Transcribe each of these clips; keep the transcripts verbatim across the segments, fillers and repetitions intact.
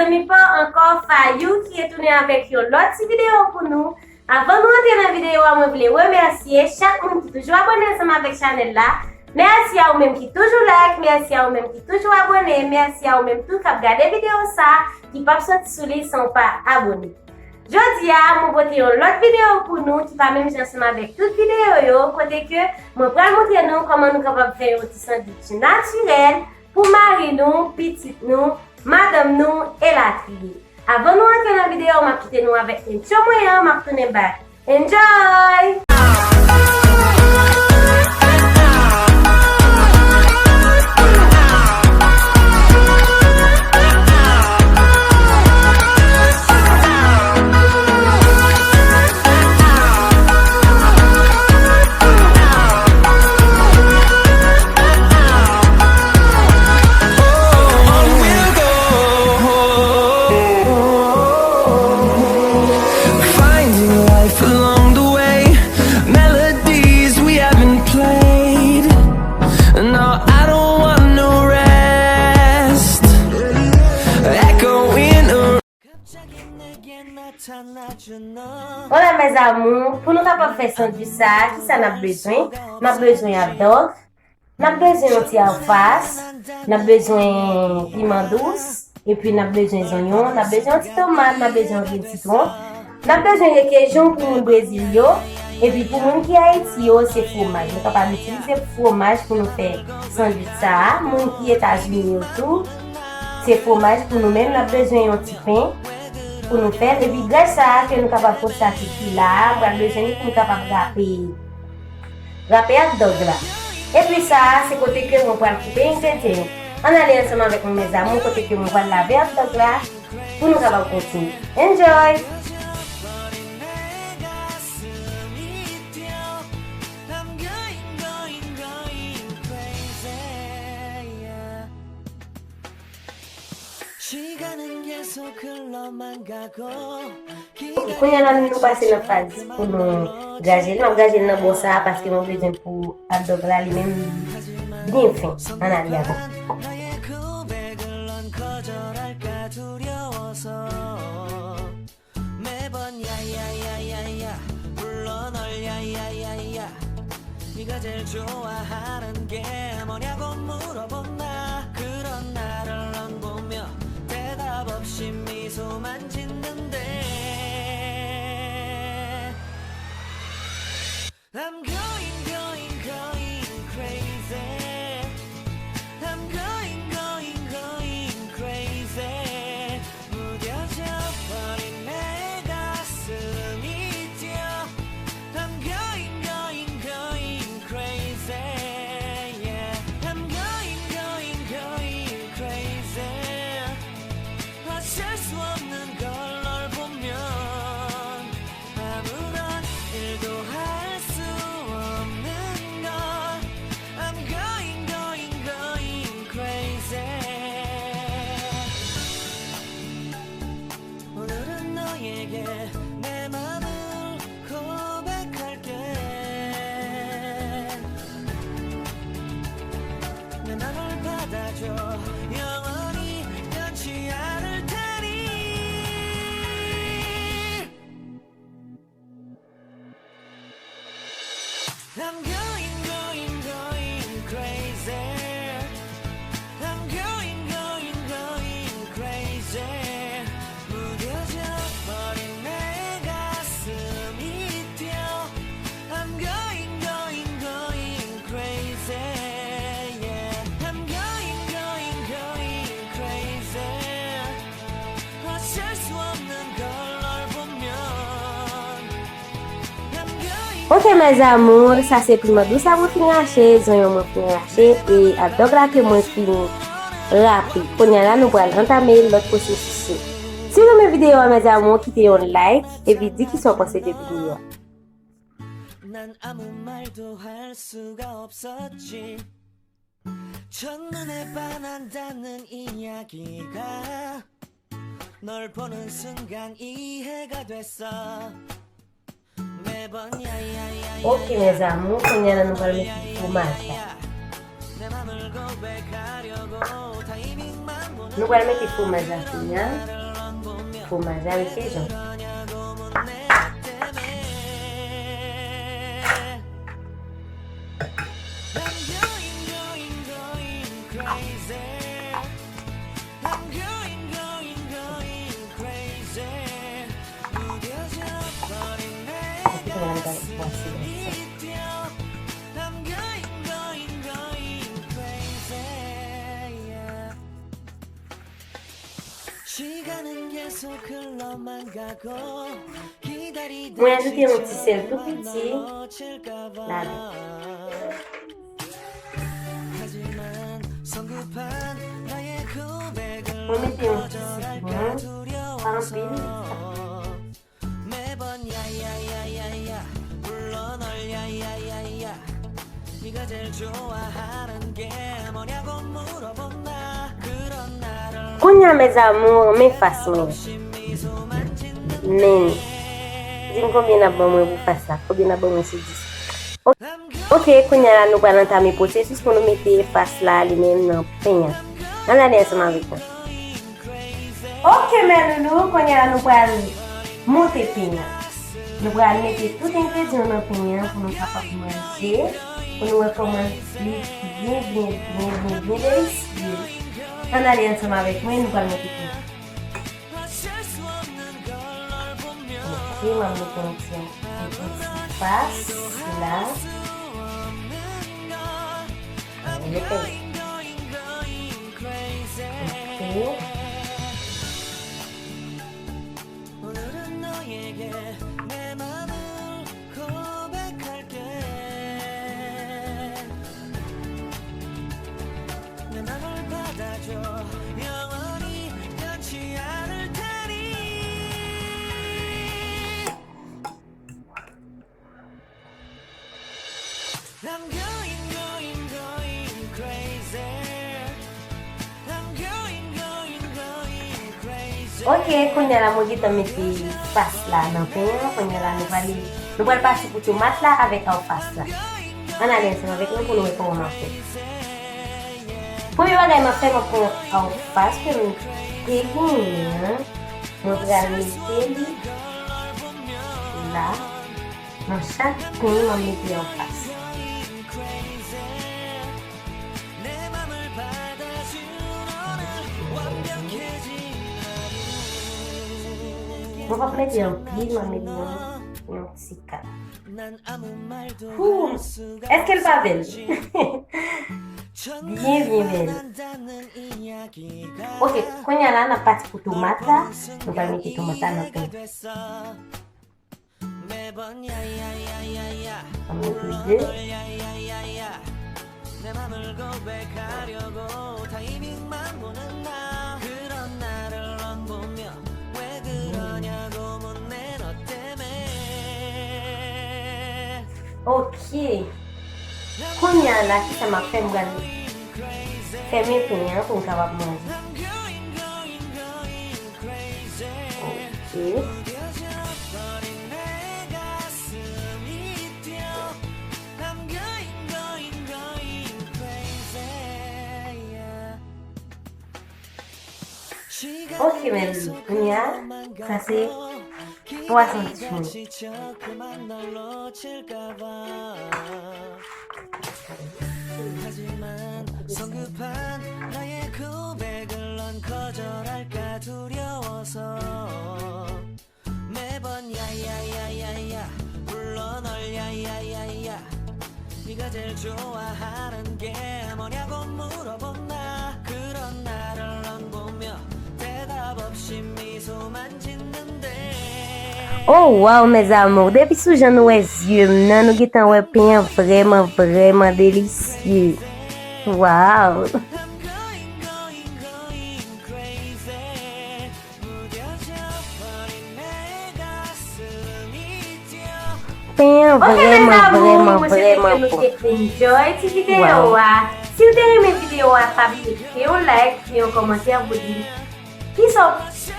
Ni pa ankò, Fayou ki retounen avèk yon lòt ti videyo pou nou. Avan nou antre nan videyo a, mwen vle remèsye chak moun ki toujou abòne ansanm avèk chanèl la. Mèsi a ou menm ki toujou like, mèsi a ou menm ki toujou abòne, mèsi a ou menm tou k ap gade videyo sa, ki p ap soti sou li san w pa abòne. Jodi a, mwen pote yon lòt videyo pou nou ki pa menm jan ansanm avèk tout videyo yo, kote ke mwen pral montre nou kòman nou kapab fè yon ti sandwich natirèl pou mari nou, pitit nou, madanm nou, elatriye. Avan nou antre nan videyo, m ap kite nou avèk entwo mwen an, m ap tounen back. Enjoy! Finding life along the way, melodies we haven't played. No, I don't want no rest. Echoing around. Hola mes amours, pou nou kapab fè sandwich sa a, kisa n ap bezwen? N ap bezwen hotdog, n ap bezwen yon ti alfas, n ap bezwen piman dous, epi n ap bezwen zonyon, n ap bezwen yon ti tomat, n ap bezwen yon grenn sitwon, n ap bezwen rekejon pou moun Brezil yo, epi pou moun ki Ayiti yo, se fwomaj. Nou kapab itilize fwomaj pou nou fè sandwich sa a. Moun ki Etazini yo tou, se fwomaj pou nou menm, n ap bezwen yon ti pen pou nou fè l. Epi grèch sa a ke nou kapab konstate ki la a, m pral bezwen li pou m kapab rape, rape hotdog la. Epi sa a, se kote ke mwen pral koupe engredyan yo. Ann ale ansanm avèk mwen, mes amours, kote ke mwen pral lave hotdog la pou nou kapab kontinye. Enjoy! Kounye a la, nou pase nan faz pou nou graje l. M ap graje l nan bò sa a paske mwen bezwen pou hotdog la, li menm, li byen fen. Ann ale avè m. 매번 야야야야야 불러 널 야야야야 네가 제일 좋아하는 게 뭐냐고 물어본 나 그런 나를 넌 보며 대답 없이 미소만 짓는데 I'm going going going crazy I'm going going going crazy 무뎌져 버린 내 가슴이 뛰어 I'm going going going crazy yeah I'm going going going crazy 어쩔 수 없는 걸 널 보면 아무런 일도 할 수 없는 걸 I'm going going going crazy 오늘은 너에게 내 맘을 고백할게 내 맘을 받아줘 영원히 변치 않을 테니 I'm going going going crazy I'm going going going crazy 무뎌져 버린 내 가슴이 뛰어 I'm going going going crazy yeah I'm going going going crazy 어쩔 수 없는 걸 널 보면 I'm going Ok mes amours, sa se piman dous la mwen fin rache, zonyon mwen fin rache, e hotdog la ke mwen fin rape. Kounye a la nou pral antame lòt pwosesis yo. Si w renmen videyo a mes amours, kite yon like, epi di kisa w panse de videyo a. 난 아무 말도 할 수가 없었지 첫눈에 반한다는 이야기가 널 보는 순간 이해가 됐어 매번 야야야야 Ok mes amours, kounye a la nou pral mete fwomaj la. 내 맘을 고백하려고 타이밍만 보는 Nou pral mete fwomaj la kounye a. Fwomaj la, mesye Jan. Mwen ajoute yon ti sèl tou piti ladan. Mwen mete yon ti sitwon, pa anpil. Kounye a, mes amours, men fas mwen. Men, di m konbyen n ap ban mwen pou fas la? Konbyen n ap ban mwen sou dis? Ok, kounye a la, nou pral antame pwosesis pou nou mete fas la li menm nan pen an. Ann ale ansanm avèk mwen. Ok, mes loulous, kounye a la, nou pral monte pen an. Nou pral mete tout engredyan nan pen an pou nou kapab manje, pou nou wè kòman li byen, byen, byen, byen, byen delisye. Ann ale ansanm avèk mwen, nou pral monte pen an. Ok, m ap mete yon ti, yon ti pas la. Mete. Ok. Ok, kounye a la mwen gentan mete pas la nan pen an. Kounye a la nou pral, nou pral pase pou tomat la avèk alfas la. Ann ale ansanm avèk mwen pou nou wè kòman m ap fè. Premye bagay m ap fè, m ap pran alfas ke m te genyen an. Mwen pral mete li la. Nan chak pen, m ap mete yon fas. Mwen p ap mete anpil, m ap mete yon, yon ti kap. Hou! Èske l pa bèl? Byen, byen bèl. Ok, kounye a la, n ap pati pou tomat la. Nou pral mete tomat la nan pen. Ann mete de. Ok. Kounye a la, kisa m ap fè? M pral fèmen pen an pou m kapab manje. Ok. Ok, mes loulous, kounye a, sa se pwason tchoul. Oh, wow, mes amours, depi sou jan nou wè zye m nan, nou gentan wè pen an vrèman, vrèman delisye. Wow! Pen an vrèman, vrèman, vrèman bon. Ok, mes amours, mwen swete ke nou te enjoy ti videyo a. Si w te renmen videyo a, pa bliye kite yon like, kite yon kòmantè pou di kisa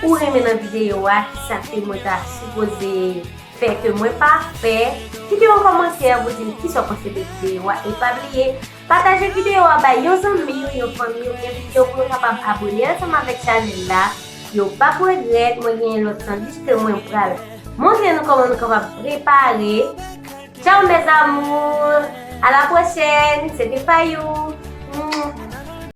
ou renmen nan videyo a, kisa ke mwen ta sipoze fè ke mwen pa fè. Kite yon kòmantè pou di m kisa w panse de videyo a. E pa bliye, Pataje videyo a bay yon zanmi w, yon fanmi w, envite yo pou yo kapab abone ansanm avèk chanèl la. Yo p ap regrèt, mwen genyen lòt sandwich ke mwen pral montre nou kòman nou kapab prepare. Ciao mes amours, à la prochaine, c'était Fayou.